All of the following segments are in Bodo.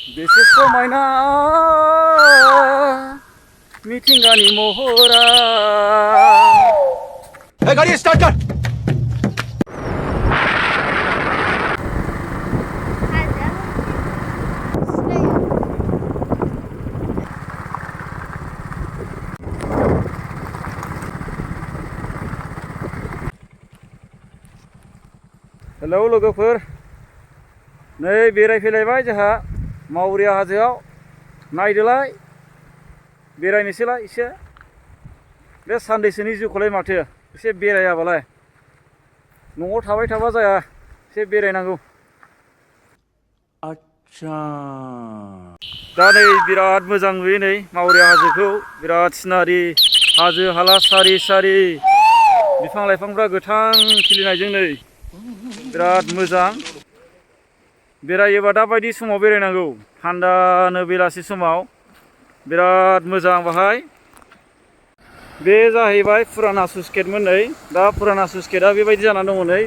बेसे समायना मिथिंगानि महरा। गाड़ी स्टार्ट कर। हेलौ लोगोफोर, नै बेरायफैलायबाय जोंहा मावरिया हाजोआव। नायदोलाय, बेरायनोसैलाय एसे। बे सानदैसोनि जिउखौलाय माथो एसे बेरायाबालाय। न'आव थाबाय थाबा जाया, एसे बेरायनांगौ। अच्छा। दा नै बिराद मोजां नुयो नै मावरिया हाजोखौ। बिराद सिनारि, हाजो हाला सारि सारि, बिफां लाइफांफ्रा गोथां खिलिनायजों नै बिराद मोजां। बेरायोबा दाबायदि समाव बेरायनांगौ, थान्दानो बेलासि समाव बिराद मोजां बाहाय। बे जाहैबाय फुराना स्लुइस गेटमोन नै। दा फुराना स्लुइस गेटआ बेबायदि जानानै दङ नै।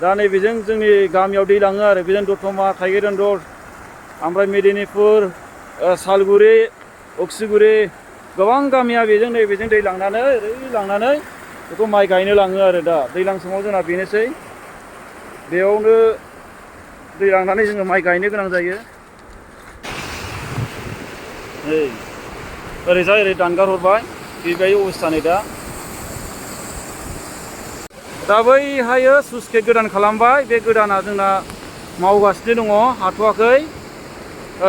दा नैबेजों जोंनि गामियाव दै लाङो आरो बेजों दतमा, थाइगेदन्दर, ओमफ्राय मेदिनिपुर, सालगुरि, अक्सिगुरि, गोबां गामिया बेजों नैबेजों दै लांनानै ओरै लांनानै बेखौ माइ गायनो लाङो आरो। दा दैज्लां समाव जोंना बेनोसै, बेयावनो दै लांनानै जोङो माइ गायनो गोनां जायो। नै ओरैजाय ओरै दानगार हरबाय, बेबायदि अबस्था नै दा। दा बैहायो स्लुइस गेट गोदान खालामबाय। बे गोदाना जोंना मावगासिनो दङ, हाथ'वाखै।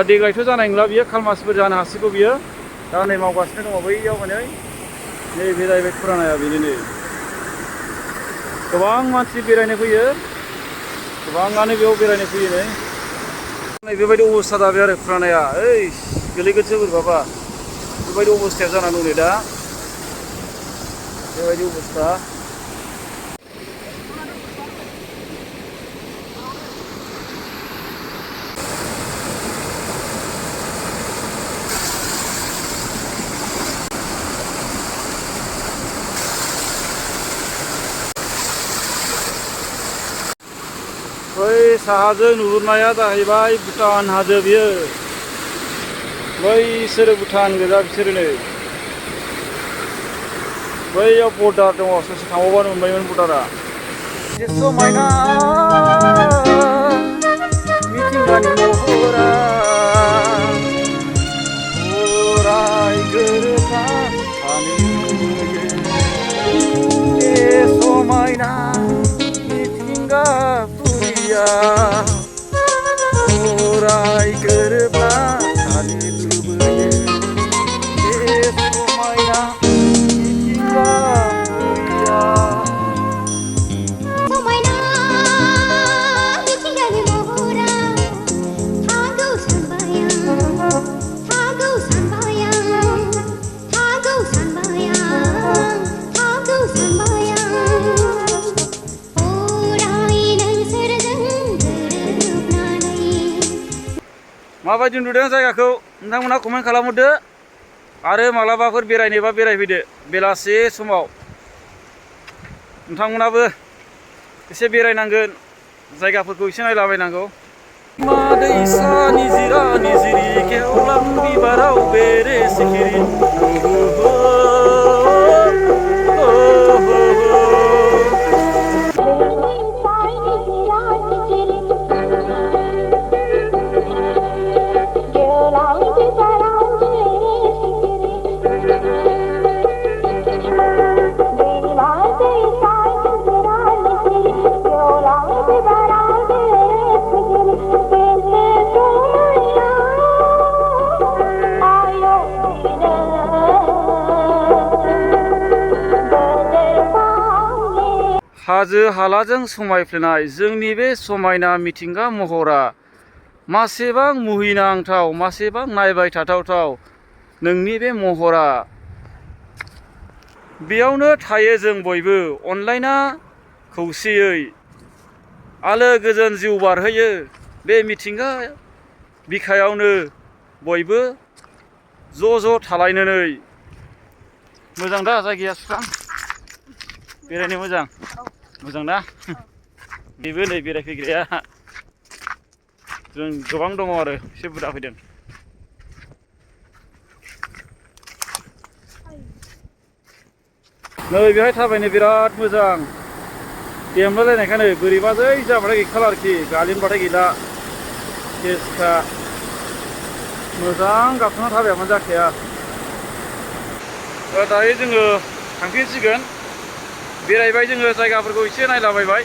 देग्लायथ' जानाय नंला बियो, खालमासिफोर जानो हासिगौ बियो। दा नै मावगासिनो दङ बैयाव माने। नैबे जाहैबाय फुरानाया, बेनो नै। गोबां मानसि बेरायनो फैयो, गोबाङानो बेयाव बेरायनो फैयो नै। नै बेबायदि अबस्था जाबाय आरो फुरानाया। ओइ गोलैगोनसो बोरैबाबा, बेबायदि अबस्थायाव जानानै दं नै दा। बेबायदि अबस्था। बै साहाजों नुहुरनाया जाहैबाय भुटान हाजो बियो। बैसोरो भुटान गोजा बिसोरो नै। बैयाव बर्डार दङ, ससे थांबावबानो मोनबायमोन बर्डारा। बेसे समायना मिथिंगानि महरा, अराय गोरोबना थानो लुबैयो। बे समायना मिथिंगाफुरिया अराय गोरोबना थानो लुबैयो। बे समायना मिथिंगाफुरिया। माबायदि नुदों जायगाखौ नोंथांमोनहा कमेन्ट खालामहरदो। आरो मालाबाफोर बेरायनोबा बेरायफैदो बेलासि समाव। नोंथांमोनाबो एसे बेरायनांगोन, जायगाफोरखौ एसे नायलाबायनांगौ। मा दैसा निजिरा निजिरि गेवलां बिबाराव बेरे सिखिरि। हाजो हालाजों समायफ्लेनाय जोंनि बे समायना मिथिंगा महरा मासेबां मुहिनांथाव, मासेबां नायबाय थाथावथाव नोंनि बे महरा। बेयावनो थायो जों बयबो अनलायना खौसेयै, आलो गोजोन जिउ बारहोयो बे मिथिंगा बिखायावनो बयबो ज' ज' थालायनानै। मोजां दा जायगाया सुस्रां, बेरायनो मोजां? मोजां ना? बेबो नै बेरायफैग्राया जों गोबां दङ आरो एसे बुरजा फैदों। नै बेहाय थाबायनो बिराद मोजां देमलायलायनायखानो बोरैबा जै जाबाथाय गैखाला आरोखि गालिनबाथाय गैला केसखा मोजां गाखोना थाबायाबानो जाखाया। दायो जोङो थांफिनसिगोन बेरायबाय जोङो जायगाफोरखौ एसे नायलाबायबाय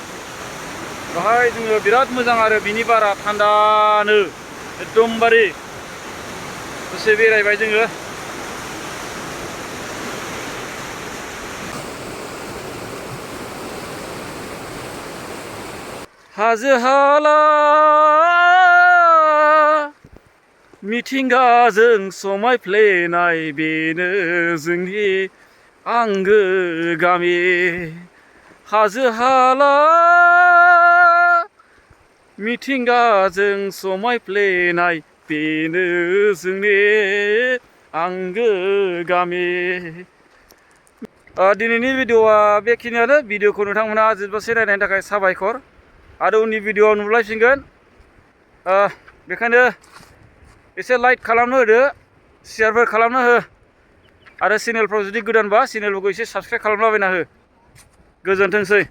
बेहाय जोङो बिराद मोजां आरो बिनि बारा थान्दानो एकदमबारे दसे बेरायबाय जोङो। हाजो हाला मिथिंगाजों समायफ्लेनाय बेनो जोंनि आंगो गामि। हाजो हाला मिथिंगाजों समायफ्लेनाय बेनो जोंनि आंगो गामि। दिनैनि भिडिअआ बेखिनियानो। भिडिअखौ नोंथांमोना जोबजासे नायनायनि थाखाय साबायखर आरो उननि भिडिअआव नुलायफिनगोन। बेखायनो एसे लाइक खालामनो होदो, शेयारफोर खालामनो हो आरो चेनेलफ्राव जुदि गोदानबा चेनेलफोरखौ एसे साबस्क्राइब खालामलाबायना हो। गोजोनथोंसै।